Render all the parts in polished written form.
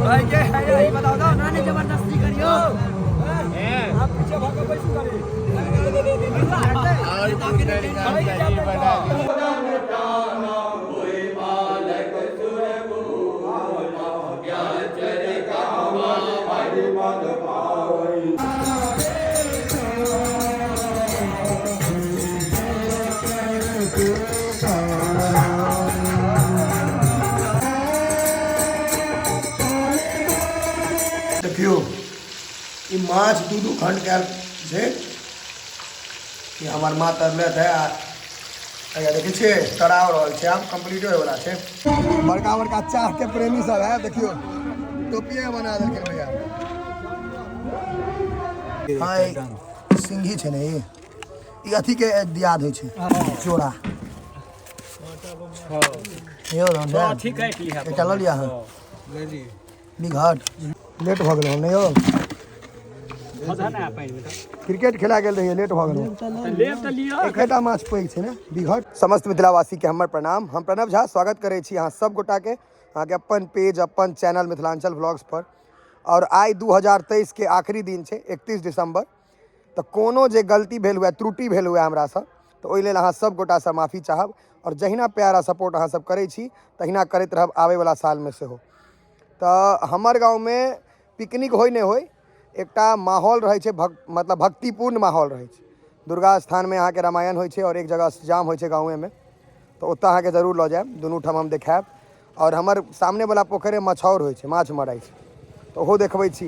भाई के है यही बताओ ना। नानी जबरदस्ती करियो। आप पीछे भागो बैसू करी। देखियौ, ई माछ दू दू खंड कयल छै। ई हमर माँ तरलथि है आ हैया देखै छियै तराव रहल छै, आब कम्प्लीट होय वला छै। बड़का बड़का चाह के प्रेमी सब है, देखियौ टोपिए बना देलखिन भैया। हाँ, ई सिंघी छै ने, ई अथी के दियाद होइ छै चोरा। यौ राम, एकटा लऽ लिअ अहाँ। बिघट लेट भऽ गेलहुँ नहि यौ, क्रिकेट खेला गेल रहियै, लेट भऽ गेलहुँ। एकेटा माछ पैघ छै ने बिघट। समस्त मिथिलावासी के हमर प्रणाम। हम प्रणव झा स्वागत करै छी अहाँ सब गोटा के अहाँके अपन पेज अपन चैनल मिथिलांचल व्लॉग्स पर। और आइ 2023 के आखिरी दिन छै, 31 दिसंबर। तऽ कोनो जे गलती भेल हुए, त्रुटि भेल हुए हमरासँ, तऽ ओहि लेल अहाँ सब गोटासँ माफी चाहब। और जहिना प्यार आ सपोर्ट अहाँ सब करै छी तहिना करैत रहब आबैवला सालमे सेहो। तऽ हमर गाँवमे पिकनिक होइ नहि होइ, एकटा माहौल रहै छै, मतलब भक्तिपूर्ण माहौल रहै छै। दुर्गा स्थानमे अहाँके रामायण होइ छै और एक जगह अष्टजाम होइ छै गाँवेमे, तऽ ओतऽ अहाँके जरूर लऽ जायब, दुनू ठाम हम देखायब। और हमर सामनेवला पोखरिमे मछौर होइ छै, माछ मराइ छै, तऽ ओहो देखबै छी।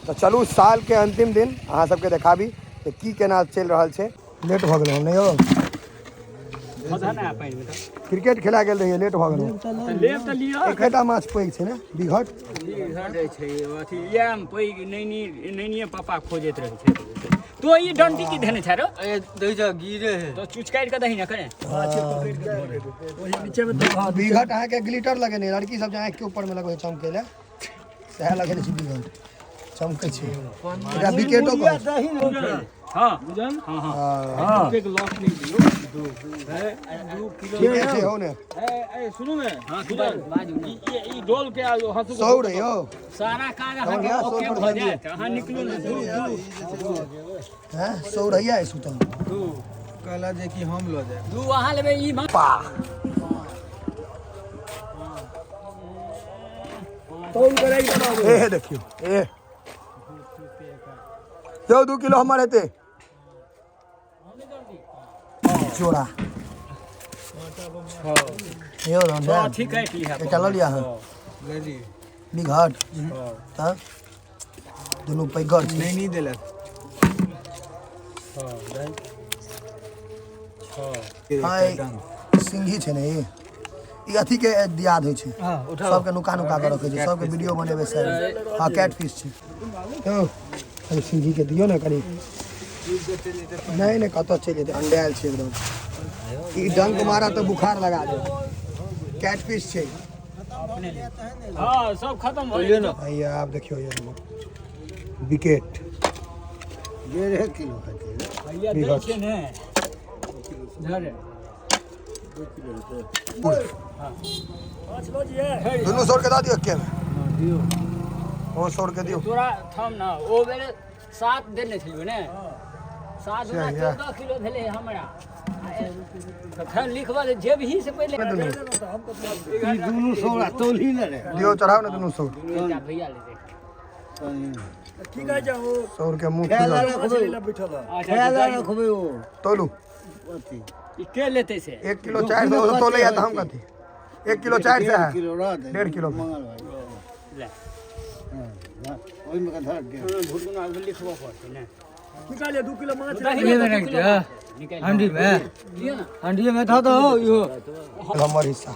तऽ चलू सालके अन्तिम दिन अहाँ सबके देखाबी जे की केना चलि रहल छै। लेट भऽ गेलहुँ नहि यौ, क्रिकेट खेला गेल रहियै, लेट भऽ गेलहुँ। एकेटा माछ पैघ छै ने बिघट। पापा खोजैत रहै छै तो ई डंटी की धेने छै रो? ए दै जा गिरे है। तो चुच काटि के दही ने कने। बिघट अहाँके ग्लिटर लगेने, लड़की सब जे आँखि के ऊपर में लगबै चमकै लए, सएह लगेने छै। बिघट चमकै छै, एकरा विकेटो कहै छै। हाँ हाँ हाँ। ठीके छै हौ ने। सुनू ने। हाँ, बाजू ने। ई डोल के हंसू सौ रे यौ। सारा काज अहाँके भैया, सौ ओके पर भऽ दे। जायत, अहाँ निकलू ने। हैं, सौ रहिया सुतल। कहला जे कि हम लऽ जायब। दू अहाँ लेबै ई माछ। पा ए देखियौ, ए यौ, 2 किलो हमर हेतै जोड़ा यौ राम। ठीक है की है। एकटा लऽ लिअ अहाँ। बिघट तऽ दुनू पैघर छै। नहीं नहीं देलक। हाँ, ई सिंघी छै ने, ई ई अथी के दियाद होइ छै। सबके नुका नुका के रखै छै, सबके वीडियो बनेबै से। हाँ, कैट फिश छै यौ। कनि सिंघी के दियौ ने कनि। नहि नहि, कतऽ चलि जेतै, अंडायल छै एकदम। ई डंक मारा तऽ बुखार लगा देत। कैट फिश छै। हाँ, सब खत्म भऽ गेल। हैया आब देखियौ, ये हमर विकेट। 1.5 किलो हेतै। भैया दै छियै ने धरे। दुनू सौ के दऽ दियौ एके मे। ओ सौ के दियौ। तोरा थम ने, ओ बेर 7 देने छलियौ ने, 7 दुना 14 किलो भेलै हमरा। तखन लिखबऽ जे जेबही से पहिले। ई दुनू सौरा तौली ने रे। दियौ, चढ़ाउ ने दुनू सौ। एकटा भैया लेतै। सौर के मुँह खाय खुलल। रखबै, खाय लए रखबै ओ। तोलू। अथी। ई के लेतै से? 1 किलो 400 तोलैया तऽ हम कथी, 1 किलो 400 है। किलो रह दे। 1.5 किलो। मंगल भाई। ले। ओहिमे के धर दे। भुटकुना लिखबऽ पड़तै ने। की कहलियै, 2 किलो माछ? हंडी में हंडी में धऽ दहो इहो। हमर हिस्सा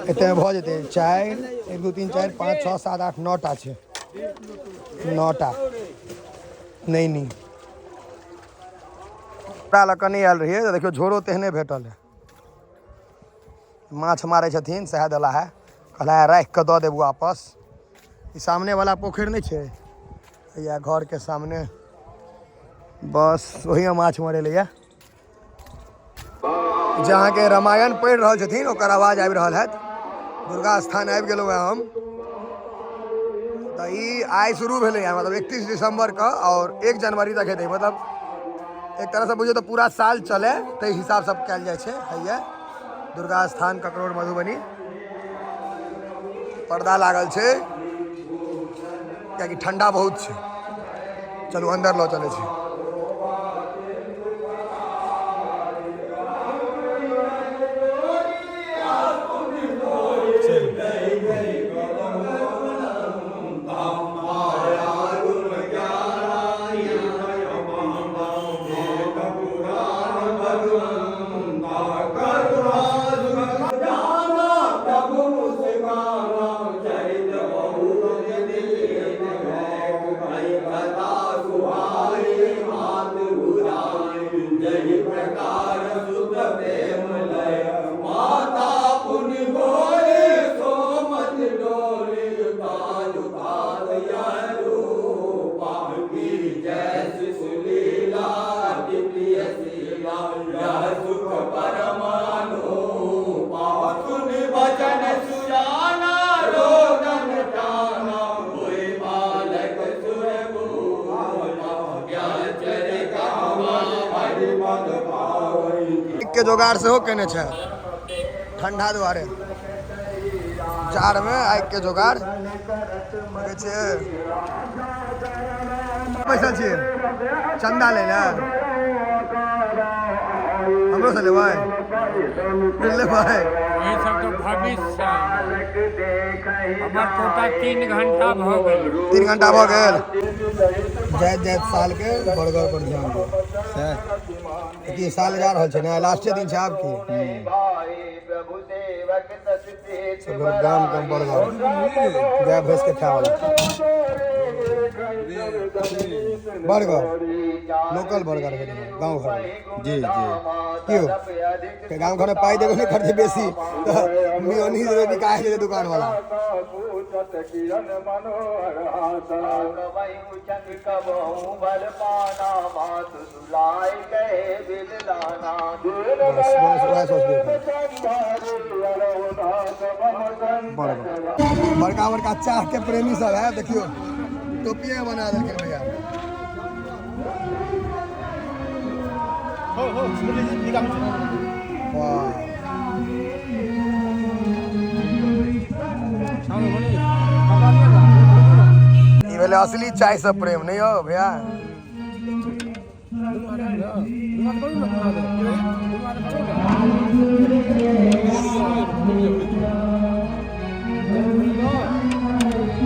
एते भऽ जेतै। 4, 1 2 3 4 5 6 7 8 9 टा छै, 9 टा। नहि नहि, ओकरा लऽ कऽ नहि आयल रहियै तऽ देखियौ झोरो तेहने भेटल है। माछ मारै छथिन सएह देला है, कहला राखि कऽ दऽ देब वापस। ई सामने वाला पोखरि नहि छै या घर के सामने, बस ओहिमे माछ मरेलैया। जे अहाँके रामायण पढ़ि रहल छथिन ओकर आवाज आबि रहल हैत। दुर्गा स्थान आबि गेलहुँ हम। तऽ ई आइ शुरू भेलै हँ, मतलब 31 दिसंबर के और 1 जनवरी तक हेतै। मतलब एक तरहसँ बुझियौ तऽ पूरा साल चलै ताहि हिसाबसँ कयल जाइ छै। हैया दुर्गा स्थान ककरोर मधुबनी, पर्दा लागल छै कियाकि ठंडा बहुत छै। चलू अंदर लऽ चलै छी। के जोगाड़ सेहो केने छै ठंडा दुआरे, जाड़मे आगि के जोगाड़ देखै छियै। बैसल छियै चंदा लै लए, हमरो से लेबै लेबै। ई सब तऽ भविष्य छै। हमर कोटा 3 घंटा भऽ गेल। 3 घंटा भऽ गेल। जाइत जाइत साल के बर्गर पर ध्यान दियौ। की साल जा रहल छै ने, लास्टे दिन छै आब की। सब गाम के बर्गर गाय भैंस के खाय वाला बर्गर, लोकल बर्गर भेलै गाँव घर। जी जी की हो के गाँव घर में पाई देबे नहीं करते बेसी, तऽ मियोनीज देबे बिकाय जेतै दुकान वाला। बस बस वएह सोचबे। बर्गर बड़का बड़का चाह के प्रेमी सब है। देखियो टोपिए बना देलखिन भैया। वाह, ई भेलै असली चाय से प्रेम। नहीं हो भैया?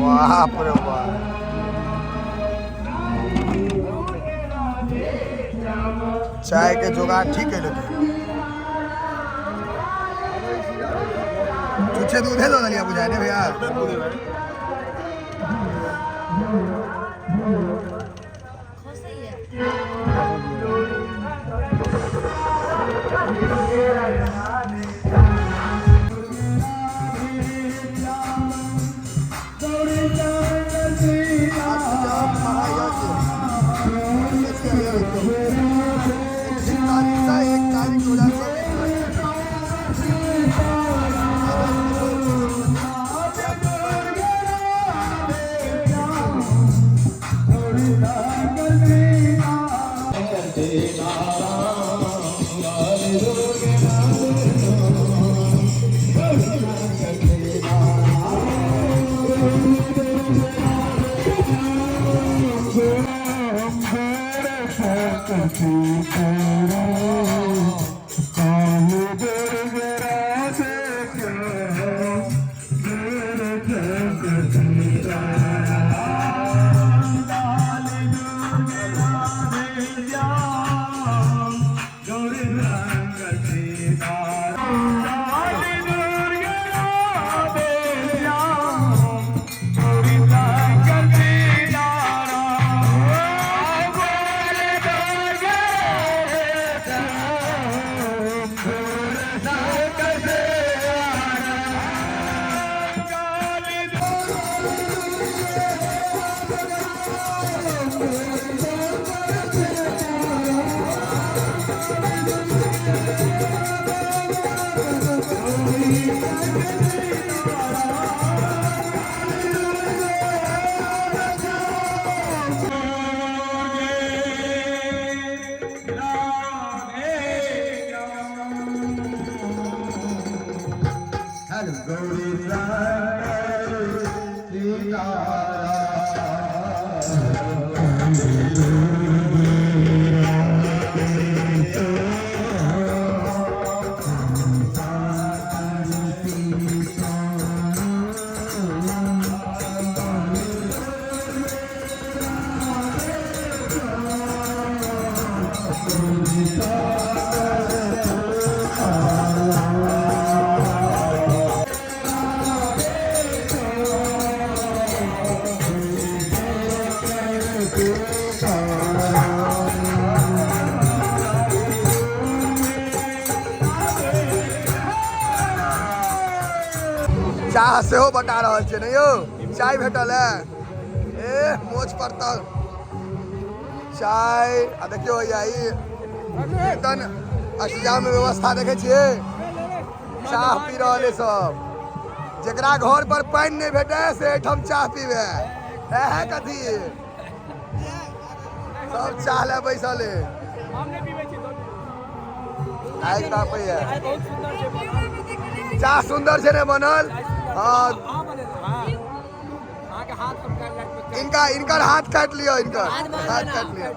बाप रे बाप, चाय के जुगाड़ ठीक है, लेकिन छुच्छे दूधे दो देलियै बुझाय ने भैया। तारीख 1 तारीख 2024। चाह सेहो बटा रहल छै ने यौ? चाय भेटल है ए मोछ पर तऽ चाय। आ देखियौ भैया ई कीर्तन अष्टजाम व्यवस्था देखै छियै, चाह पी रहल है सब। जकरा घर पर पानि नहि भेटै से एहिठाम चाह पीबै है। है कथी सब चाह ले बैसल है। आइ तापैया चाह सुंदर छै ने बनल। हाँ इनका इनकर हाथ काटि लिअ, इनकर हाथ काटि लिअ।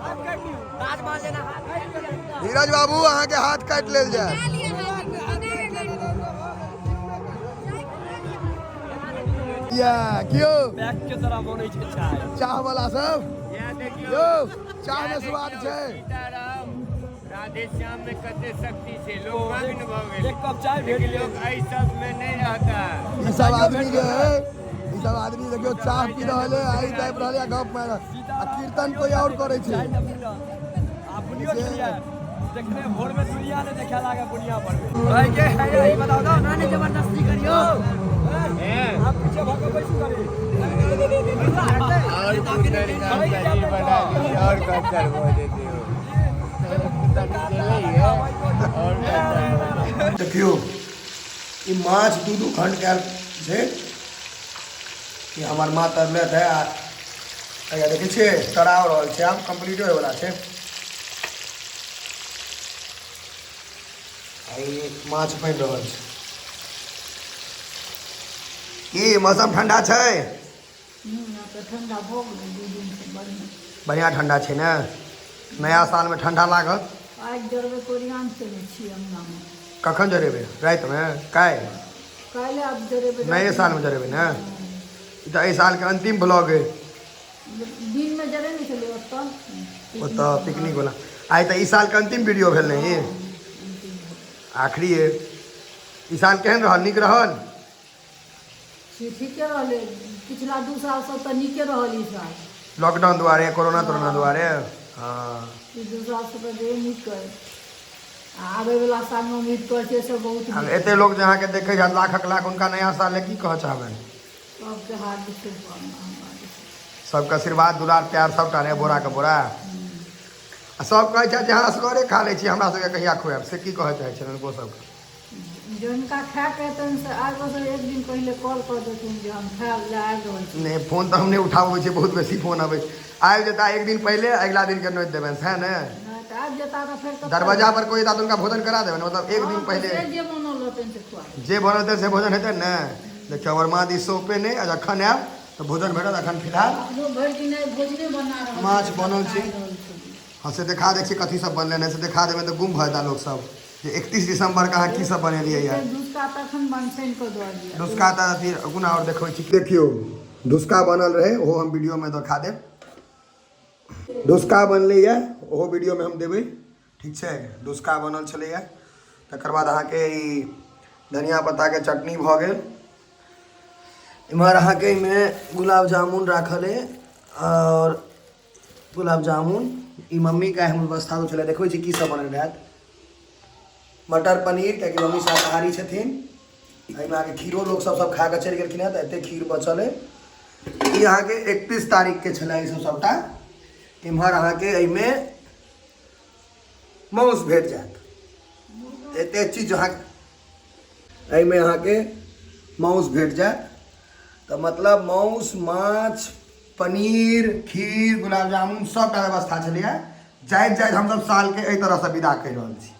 धीरज बाबू अहाँके हाथ काटि लेल जाय। या कियो के तरह बनै छै चाय। चाह वाला सब यौ चाह में स्वाद छै। सीताराम राधे श्याम में कते शक्ति छै, लोग मग्न भऽ गेल। एक कप चाय भेट लेकिन गेल। लोग एहि सब में नहीं रहता। ई सब आदमी जे है, ई सब आदमी देखियौ चाह पी रहल है, आइ तापि रहल है, गप मारि रहल आ कीर्तन कोई और करै छै। चाय तऽ पीलक। आ बुनियो खेलियै देखने भोर में दुनिया ने देखे लागे बुनिया पर भाई के है यही बताओ ना। नानी जबरदस्ती करियो। आप पीछे भागो बैसू करी। और सुंदर काम शरीर बना लीजिए और कल्चर भऽ जेतै। और कल्चर। देखियौ ई माछ दू दू खंड कयल छै ई हमर माँ तरलथि है। आ हैया देखै छियै तराव रहल छै, आब कम्प्लीटो होयवला छै। आ ई माछ बनि रहल छै। की मौसम ठंडा छै? ठंडा भऽ गेलै 2 दिन से बढ़िआँ। बढ़िआँ ठंडा छै ने? नया सालमे ठंडा लागत। आगि जरबै कोरियान केने छी अंगनामे। कखन जरेबै? रातिमे? काल्हि? काल्हि आब जरेबै। नए सालमे जरेबै ने? ई तऽ एहि सालके अंतिम ब्लॉग अइ। दिनमे जरे नहि छलै ओतऽ। ओतऽ पिकनिक वाला। आइ तऽ ई सालके अंतिम वीडियो भेल ने? ई आखिरी अइ। ई साल केहन रहल? नीक रहल? ठीके रहलै, पिछला 2 सालसँ तऽ नीके रहल ई साल। लॉकडाउन दुआरे, कोरोना तोरोना दुआरे। हँ ई 2 सालसँ तऽ जे नीक अइ। आ आबैवला सालमे उम्मीद करै छियै से बहुत आब नीक। एते लोग जे अहाँके देखै छथि लाखक लाख, हुनका नया साल लए की कहऽ चाहबनि? सबके हार्दिक शुभकामना हमरा दिस। सबके आशीर्वाद दुलार प्यार सबटा ने बोरा के बोरा। आ सब कहै छथि जे अहाँ असगरे खा लै छी, हमरा सबके कहिया खुआएब, से की कहऽ चाहै छियनि हुनको सबके? जिनका खायके हेतनि से आबि से एक दिन पहिले कॉल कऽ देथिन जे हम खाय लए आबि रहल छी। नहि फोन तऽ हम नहि उठाबै छियै, बहुत बेसी फोन अबै छै। आबि जेता एक दिन पहिले, अगिला दिन के नोति देबनि सएह ने? नहि तऽ आबि जेता तऽ फेर कतऽ? दरवाजा पर कोई एता तऽ हुनका भोजन करा देबनि, मतलब एक दिन हँ, पहिले। से जे बनल रहतनि से खुआ देब। जे बनल हेतै से भोजन हेतै ने? देखियौ हमर माँ दिस सौंपे नहि, आ जखन आयब तऽ भोजन भेटत। अखन फिलहाल अपनो भरि दिन आइ भोजने बना रहल माछ छी, बनल छै। खाइ रहल छी। हँ से देखा दै छी कथी सब बनलै ने, से देखा देबै तऽ गुम भऽ जेता लोक सब जे 31 दिसंबर के अहाँ की सब बनेलियै एते ये। धुसका तखन छानि कऽ दऽ दिअ। धुसका तऽ अथी गुना आओर देखबै छी। देखियौ धुसका बनल रहै, ओहो हम वीडियोमे देखा देब। धुसका बनलै ये, ओहो वीडियोमे हम देबै, ठीक छै? धुसका बनल छलैए। तकर बाद अहाँके ई धनिया पत्ताके चटनी भऽ गेल। इम्हर अहाँके एहिमे गुलाब जामुन राखल अइ और गुलाब जामुन ई मम्मी के हम व्यवस्था छलै। देखबै छी की सब बनल रहत। मटर पनीर, कियाकि मम्मी शाकाहारी छथिन। एहिमे अहाँके खीरो लोक सब सब खा कऽ चलि गेलखिन हेँ तऽ एते खीर बचल अइ। ई अहाँके 31 तारीख के छलै ई सब सबटा। इम्हर अहाँके एहिमे माउस भेट जायत। एते चीज अहाँ एहिमे अहाँके माउस भेट जायत। तऽ मतलब माउस, माछ, पनीर, खीर, गुलाब जामुन सबटा व्यवस्था छलैए। जाइत जाइत हमसब सालके एहि तरहसँ विदा करि रहल छी।